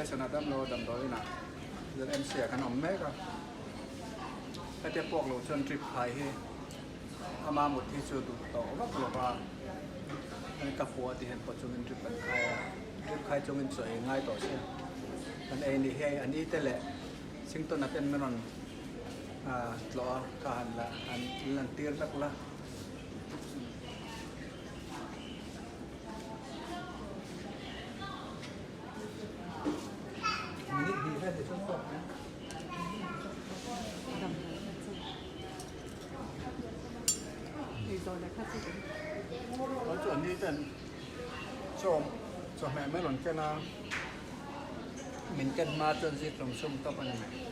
Jason a damlo a damdawiin ah ZMC ah kan awm mek a, hetia puak lo chuan drip khai hi ama mut hi chu duh tawh vak lo va, ka pua ti hian pawh chungin drip an khai a, drip khai chungin chaw ei ngai tawh sia, kan ei ni hi a ni te leh Singtona ten min rawn tlawh a ka han la han lan tir vek la. Minute hnih vel hi chuan tawk mai. Tuan chu an ni ten chaw chawhmeh mai rawn ken a, min ken hma chuan zikhlum sum tawp a ni mai.